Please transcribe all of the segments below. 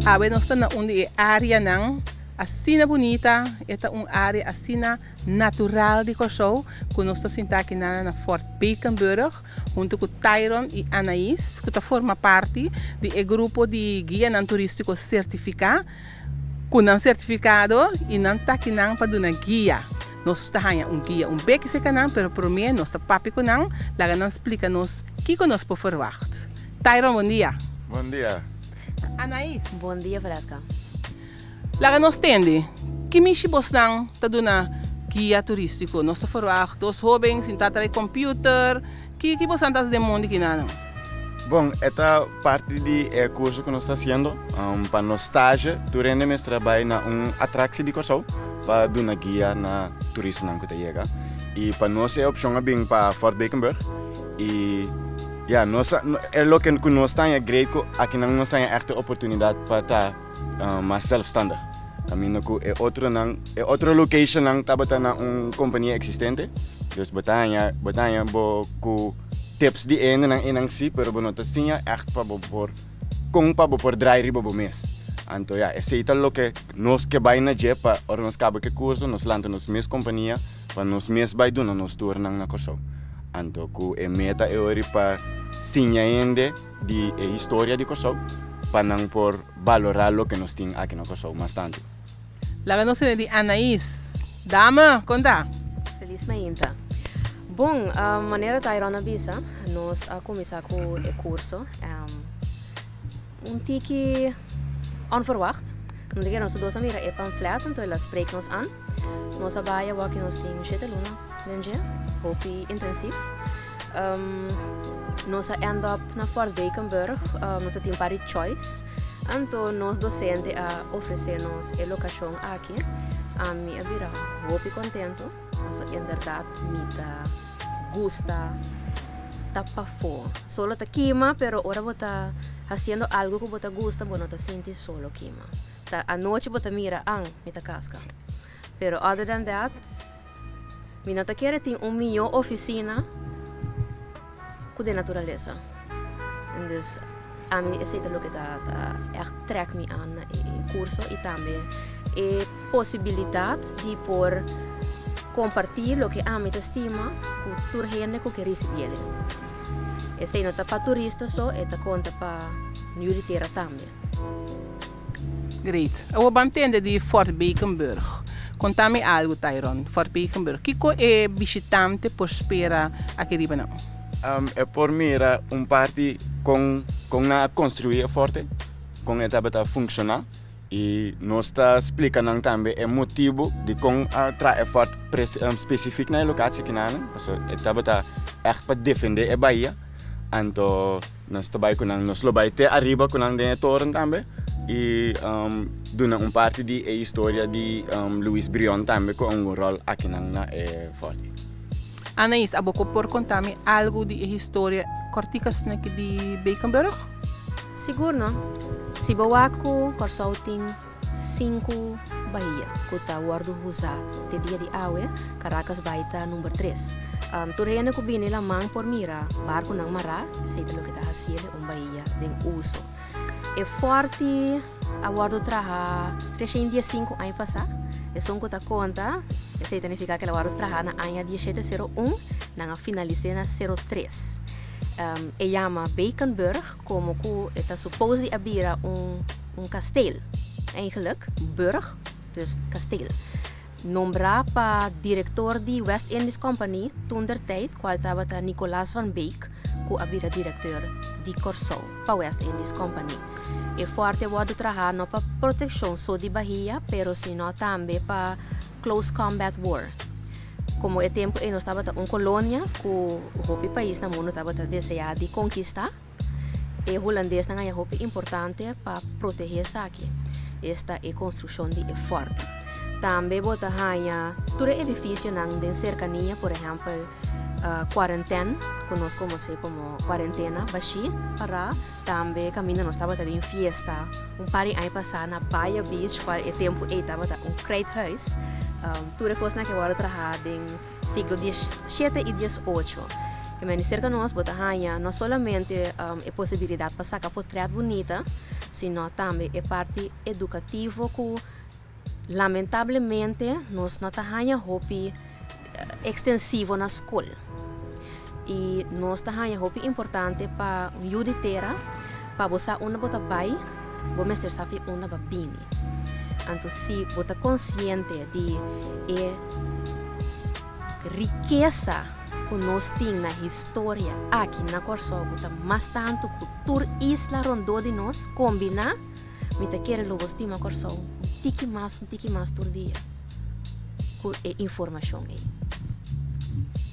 Awe nos ta na un di e áreanan asina bunita, e ta un área asina natural di Kòrsou ku nos ta sinta aki na na Fort Beekenburg huntu ku Tyron i Anaís ku ta forma parti di e grupo di guianan turístiko sertifiká ku nan sertifikado i nan ta akinan pa duna guia. Nos ta haña un guia un beki serka nan pero promé nos ta papia ku nan laga nan splika nos kiko nos por ferwagt. Tyron bon dia. Bon dia. Anaís. Bon dia Fresca. Laga nos tende, ki mishi bosnan ta duna guia turístiko? Nos ta ferwagt dos hóben sintá tras e kòmpiuter. Ki ki bosnan ta hasi den mondi kinanan? Bon, e ta parti di e kurso ku nos ta hasiendo pa nos stage. Tur hende mester a bai na un atraksie di Kòrsou pa duna guia na turistanan ku ta yega. I pa nos e opshon a bin pa Fort Beekenburg. I ya, nos a, e loke ku nos ta haña great ku akinan nos haña ègt e oportunidat pa ta mas zelfstandig. Kaminda ku e otronan, e otro locationnan tabata na un kompania eksistente. Dus bo ta haña, bo ta haña bo ku tips di e hendenan einan sí, pero bo no ta siña ègt pa bo por kon pa bo por drai riba bo mes. Anto ya, esei ta loke nos ke bai na dje pa ora nos kaba ku e kurso nos lanta nos mes kompania pa nos mes bai duna nos tournan na Kòrsou. Anto ku e meta e ori pa siña hende di e historia di Kòrsou pa nan por balorá loke nos tin aki na Kòrsou mas tantu. Laga nos tene di Anaís. Dama, kon ta? Felis mainta. Bon, manera Tyron a bisa, nos a kuminsá ku e kurso un tiki onverwacht. No ta kere nos tur dos a mira e pamflet, anto el a spreek nos an. Nos a bai awor ku nos tin shete luna den dje, hopi intensief. Nos a end up na Fort Beekenburg, nos a tin un par di choice, anto nos docente a ofrece nos e locacion aki. Ami a bira hopi contento, pasobra inderdaad mi ta gusta ta pafó. Solo ta kima, pero ora bo ta haciendo algo cu bo ta gusta, bo no ta sinti solo kima. Ta anochi bo ta mira, an, mi ta casca. Pero other than that, mi no ta kere tin un mihó oficina cu den naturalesa. En dus ami esey ta loke ta ta echt trek mi aan na e curso y tambe e posibilidad di por comparti loke ami ta stima cu tur hende cu ke ricibiele. Esey no ta pa turista so, e ta conta pa jullie tera tambe. Great. Awor ban tende di Fort Beekenburg. Konta mi algu, Tyron. Fort Beekenburg. Kiko e bishitante por spera aki riba nan? E por mira un parti kon kon nan a konstruí e forte, kon e tabata funshoná i nos ta splika nan tambe e motibu dikon a traha e fort spesifik na e lokatie kinanan, pasobra e tabata ègt pa defendé e bahia. Anto nos ta bai ku nan, nos lo bai te ariba ku nan den e toren tambe i duna un parti di e historia di Luis Brion tambe ku a un ròl akinan na e fòrti. Anaïs, abo ku por konta mi algu di e historia kòrtiku asina aki di Beekenburg? Sigur no. Si bo wak ku Kòrsou tin sinku bahia ku ta wòrdu usá te dia di awe, Caracas Bay ta number tres. Tur hende ku bini laman por mira barkunan mará, esei ta loke ta hasiel un bahia den uso. E fòrti a wòrdu traha 315 aña pasá, esun ku ta konta, esei ta nifiká ku el a wòrdu traha na aña dieshete sero un, nan a finalis'é na sero tres. E yama Beekenburg komo ku e ta supos di a bira un un kasteel, eigenlijk, burg, dus kasteel. Nombrá pa direktor di West Indies Company toentertijd, kual tabata Nicolaas van Beek, ku a bira direkteur di Kòrsou pa West Indies Company. E fòrte a wòrdu trahá no pa protekshon so di bahia, pero sino tambe pa close combat war. Komo e tempu ei nos tabata un kolonia ku hopi pais na mundu tabata deseá di konkistá, E hulandesnan haña hopi importante pa protehé esaki, esta e konstrukshon di e fòrt. Tambe bo ta haña tur e edifisionan den serkania, por ehèmpel Quarantaine, ku nos konosé komo Kuarentena bashí pará. Tambe kaminda nos tabata bin fiesta un par di aña pasá na Baya Beach, kual e tempu ei tabata un kruidhuis. Tur e kosnan aki a wòrdu trahá den siglo 17 i 18. E meni serka nos bo ta haña no solamente e posibilidat pa saka potrèt bunita, sino tambe e parti edukativo ku lamentablemente nos no ta haña hopi ekstensivo na skol. I nos ta haña hopi importante pa un yu di tera, pa bo sa unda bo ta bai, bo mester sa fi unda bo a bini. Anto si bo ta konsiente di e rikesa ku nos tin na historia aki na Kòrsou ku ta mas tantu ku tur isla rondó di nos kombiná, Mi ta kere lo bo stima Kòrsou un tiki mas, un tiki mas tur dia ku e informashon ei.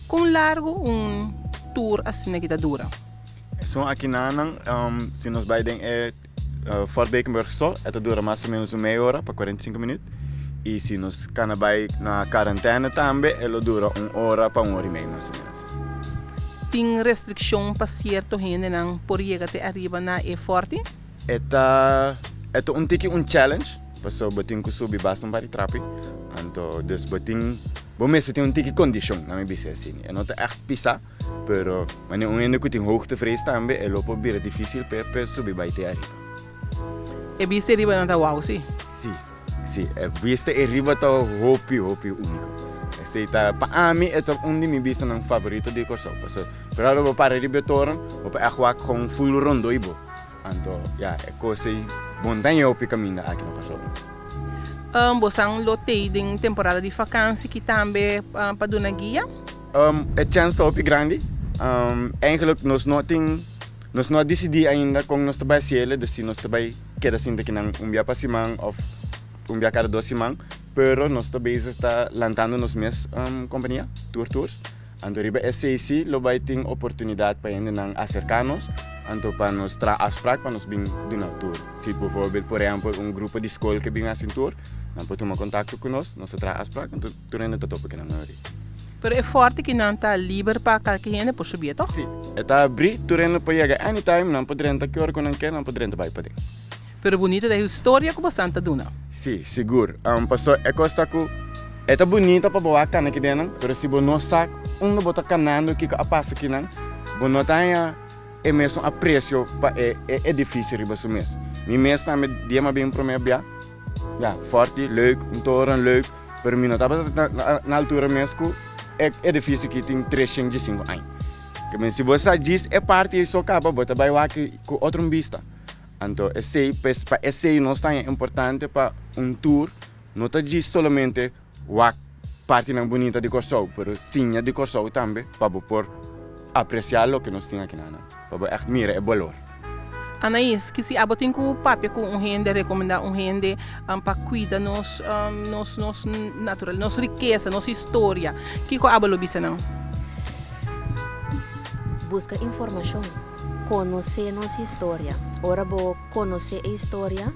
Kon largu un tour asina ki ta dura? Esun akinanan, si nos bai den e Fort Beekenburg so, e ta dura mas o menos un mei ora pa 45 minüt. I si nos kana bai na Quarantaine tambe, e lo dura un ora pa un ora i mei mas o menos. Tin restrikshon pa sierto hendenan por yega te ariba na e fòrti? E ta e ta un tiki un challenge pasobra bo tin ku subi basta un par di trapi anto dus bo tin bo mester tin un tiki kondishon na mi bisa asina e no ta ègt pisá pero manera un hende ku tin hoogtevrees tambe e lo por bira difisil p'e p'e subi bai te ariba. E bista ariba no ta wou si? Si si e bista ariba ta hopi hopi úniko esei ta pa ami e ta un di mi bistanan favorito di Kòrsou pasobra pero ora bo para riba e toren bo por ègt wak kon ful rondó i bo. Anto ya e kos ei bon ta ñe hopi kaminda aki na Kòrsou. Bosan lo tei den temporada di fakansi ki tambe pa duna guia? E chèns ta hopi grandi. Eigenlijk nos no tin, nos no a disidí ainda kon nos ta bai hasi el, dus si nos ta bai keda sinta kinan un bia pa siman òf un bia kada dos siman, pero nos ta bezig ta lantando nos mes kompania, Tour Tours. Anto riba esei si lo bai tin oportunidat pa hendenan aserká nos, anto pa nos traha afsprak pa nos bin duna tur. Si bijvoorbeeld por ehèmpel un grupo di skol ke bin hasi un tur, nan por tuma kontakto ku nos, nos ta traha afsprak anto tur hende ta topa kinan nan ri. Pero e fòrti ki nan ta liber pa kalke hende por subié tòg? Si, e ta abrí, tur hende por yega anytime, nan por drenta ki ora ku nan ke, nan por drenta bai paden. Pero bunita ta e historia ku bosan ta duna. Sí, sigur. Pasobra e kos ta ku e ta bunita pa bo wak kana kidennan, pero si bo no sa unda bo ta kanando, kiko a pasa kinan, bo no ta haña e mesun apresio pa e edifisio riba su mes. Mi mes tambe dia mi a bin promé bia, ya, fòrti, leuk, un toren leuk, pero mi no tabata na altura mes ku e edifisio aki tin treshen diesinku aña. Si bo sa djis e parti ei so kaba, bo ta bai wak ku otro bista. Anto esei, pues pa esei nos ta haña importante pa un tour no ta djis solamente wak partinan bunita di Kòrsou, pero siña di Kòrsou tambe pa bo por apresiá loke nos tin akinanan, pa bo ègt mira e balor. Anaïs, kisi abo tin ku papia ku un hende, rekomendá un hende pa kuida nos nos nos natural, nos rikesa, nos historia, kiko abo lo bisa nan? Buska informashon. Konosé nos historia. Ora bo konosé e historia,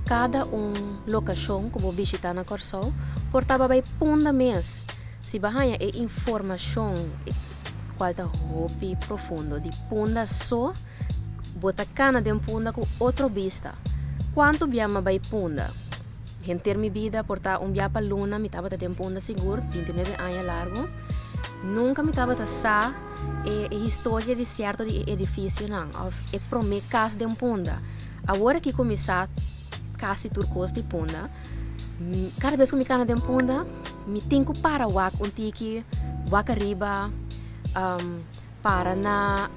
kada un lokashon ku bo bishitá na Kòrsou por taba bai punda mes. Si bo haña e informashon kual ta hopi profundo di punda so, bo ta kana den punda ku otro bista. Kuantu bia mi a bai punda? Henter mi bida por ta un bia pa luna mi tabata den punda sigur, bintinuebe aña largu. Nunka mi tabata sa. E historia di sierto di e edificionan of e prome cas den Punda. Awor aki cu mi sa casi tur cos di Punda, cada bes cu mi cana den Punda mi tin cu para wak un tiki, wak ariba, para na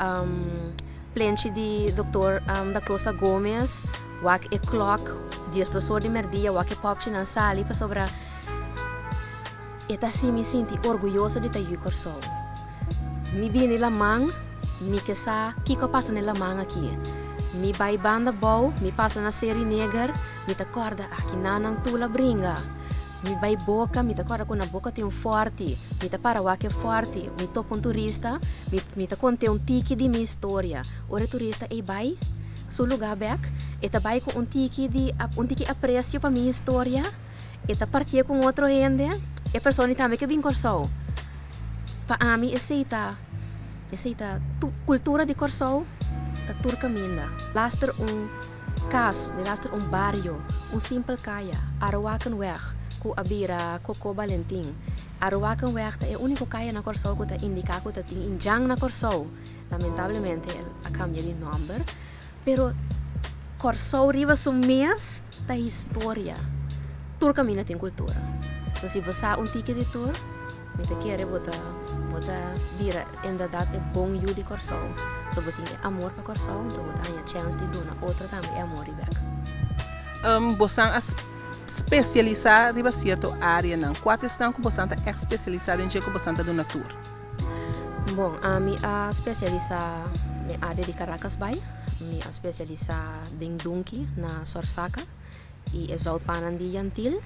plenchi di Doctor Da Costa Gomez, wak e klok diesdos or di merdia, wak e popchinan sali pasobra. E ta hasi mi sinti orguyoso di ta yu Kòrsou. Mi bini laman, mi ke sa kiko a pasa na e laman aki. Mi bai banda bou, mi pasa na Seri Neger, mi ta kòrda aki nan nan tula bringa. Mi bai Boka, mi ta kòrda ku na Boka tin un fòrti, mi ta para wak e fòrti, mi topa un turista, mi mi ta kont'é un tiki di mi historia. Ora e turista ei bai su lugá bèk, e ta bai ku un tiki di un tiki apresio pa mi historia. E ta partié ku un otro hende, e persona tambe ke bin Kòrsou. Pa ami esei ta, esei ta tu kultura di Kòrsou ta tur kaminda. Laster un kas, di laster un bario, un simpel kaya, Arowakenweg, ku a bira Coco Balentin. Arowakenweg ta e úniko kaya na Kòrsou ku ta indiká ku ta tin indjan na Kòrsou. Lamentablemente el a kambia di nòmber, pero. Kòrsou riba su mes ta historia. Tur kaminda tin kultura. Entonces si bo sa un tiki di tur, mi ta kere bo ta bo ta bira inderdat e bon yu di Kòrsou. So bo tin e amor pa Kòrsou, enton bo ta haña chèns di duna otro tambe e amor ribèk. Bosan a spesialisá riba sierto áreanan. Kua ta esnan ku bosan ta ègt spesialisá den dje ku bosan ta duna tur? Bon, ami a spesialisá den área di Caracas Bay. Mi a spesialisá den Dunki na Sorsaka i e zoutpanan di Yantil.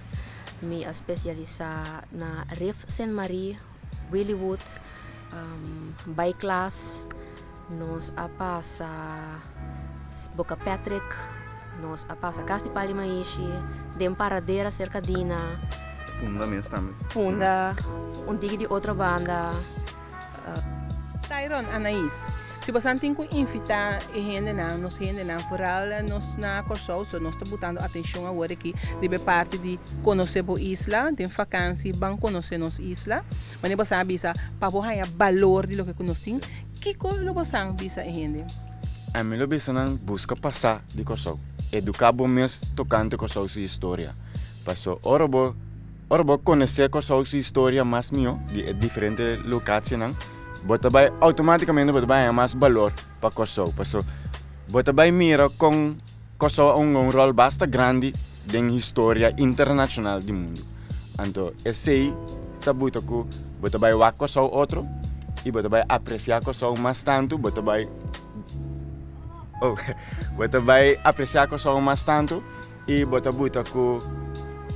Mi a spesialisá na Rif Sint Marie, Williwood, Baiklas. Nos a pasa Boca Patrick, nos a pasa Cas di Pali Maishi, den Paradera serka Dina. Punda mes tambe. Punda, un tiki di otro banda. Tyron, Anais, si bosan tin ku invitá e hendenan, nos hendenan, vooral nos na Kòrsou, so nos ta butando atenshon awor aki riba e parti di konosé bo isla, den fakansi ban konosé nos isla. Wanneer bosan a bisa pa bo haña balor di loke ku nos tin, kiko lo bosan bisa e hende? Ami lo bisa nan buska pasá di Kòrsou. Eduká bo mes tokante Kòrsou su historia. Paso ora bo ora bo konosé Kòrsou su historia mas mihó di e diferente lokatsianan, bo ta bai outomátikamente bo ta bai haña mas balor pa Kòrsou. Paso bo ta bai mira kon Kòrsou a hunga un ròl basta grandi den historia internashonal di mundu. Anto esei ta buta ku bo ta bai wak Kòrsou otro i bo ta bai apresiá Kòrsou mas tantu, bo ta bai oh bo ta bai apresiá Kòrsou mas tantu i bo ta buta ku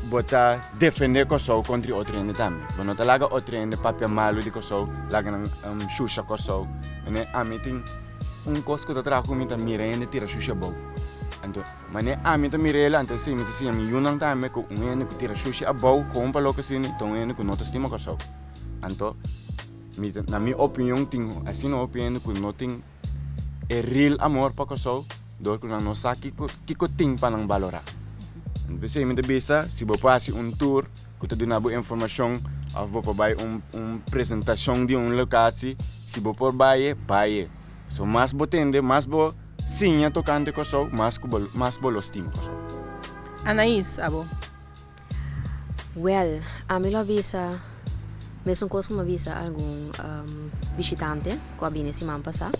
bo ta defendé Kòrsou kontra otro hende tambe. Bo no ta laga otro hende papia malu di Kòrsou, laga nan shusha Kòrsou. Ami tin un kos ku ta traha ku mi ta mira hende tira shusha abou. Anto Mane ami ta mira el, anto esei mi ta siña mi yunan tambe ku un hende ku tira shushi abou gewoon pa loke asina ta un hende ku no ta stima Kòrsou. Anto mi ta na mi opinion tin asina hopi hende ku no tin e real amor pa Kòrsou dor ku nan no sa kiko kiko tin pa nan balorá. Anto p'esei mi ta bisa si bo por hasi un tour ku ta duna bo informashon òf bo por bai un un presentashon di un lokatie si bo por bai e bai e. So mas bo tende mas bo. Siña tokante Kòrsou mas ku bo mas bo lo stima Kòrsou. Anaís, abo? Wèl, ami lo a bisa mesun kos ku mi a bisa algun bishitante ku a bini siman pasá.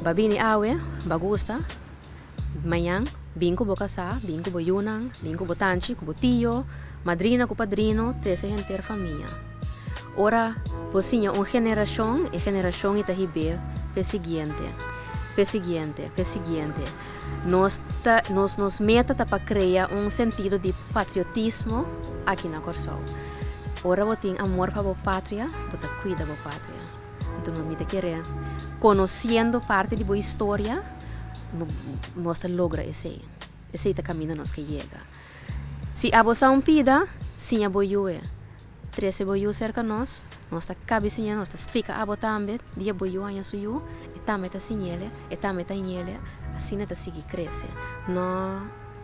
Ba bini awe, ba gusta, mañan bin ku bo kasá, bin ku bo yunan, bin ku bo tanchi, ku bo tio, madrina ku padrino, trese henter famia. Ora bo siña un generashon, e generashon i ta hib'é p'e siguiente, p'e siguiente, p'e siguiente. Nos ta, nos, nos meta ta pa krea un sentido di patriotismo aki na Kòrsou. Ora bo tin amor pa bo patria, bo ta kuida bo patria. Anto mi ta kere, konosiendo parti di bo historia, nos ta logra esei. Esei ta kaminda nos ke yega. Si abo sa un pida, siña bo yu e. Trese bo yu serka nos, nos ta kabi siña, nos ta splika abo tambe, dia bo yu haña su yu, e tambe ta siñ'el, e tambe ta ñ'el, asina ta sigui krese. No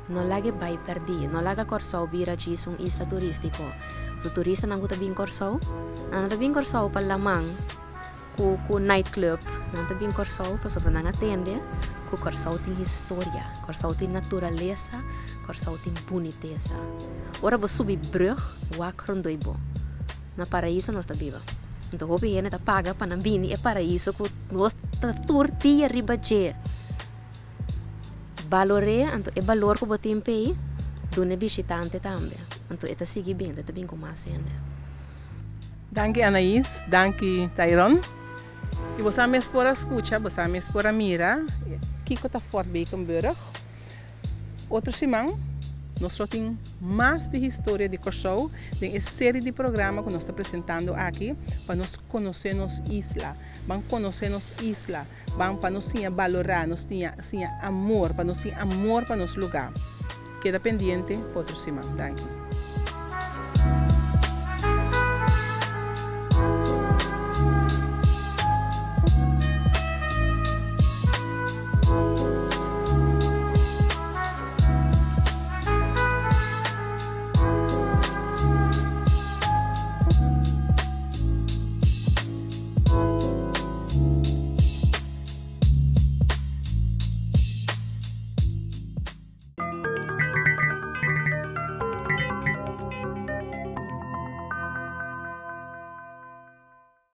no laga e bai pèrdí, no laga Kòrsou bira djis un isla turístiko. Pasobra turistanan ku ta bin Kòrsou, nan no ta bin Kòrsou pa laman ku ku nightclub, nan ta bin Kòrsou pasobra nan a tende ku Kòrsou tin historia, Kòrsou tin naturalesa, Kòrsou tin bunitesa. Ora bo subi brug, wak rondoi bo. Na paraiso nos ta biba. Anto hopi hende ta paga pa nan bini e paraiso ku nos ta tur dia riba dje. Balor'é, anto e balor ku bo tin p'ei, duna e bishitante tambe. Anto e ta sigui bin, e ta bin ku mas hende. Danki Anaís, danki Tyron. I bo sa mes por a skucha, bo sa mes por a mira kiko ta Fort Beekenburg. Otro siman nos lo tin mas di historia di Kòrsou den e seri di programa ku nos ta presentando aki pa nos konosé nos isla. Ban konosé nos isla, ban pa nos siña balorá, nos siña siña amor, pa nos tin amor pa nos lugá. Keda pendiente pa otro siman. Danki.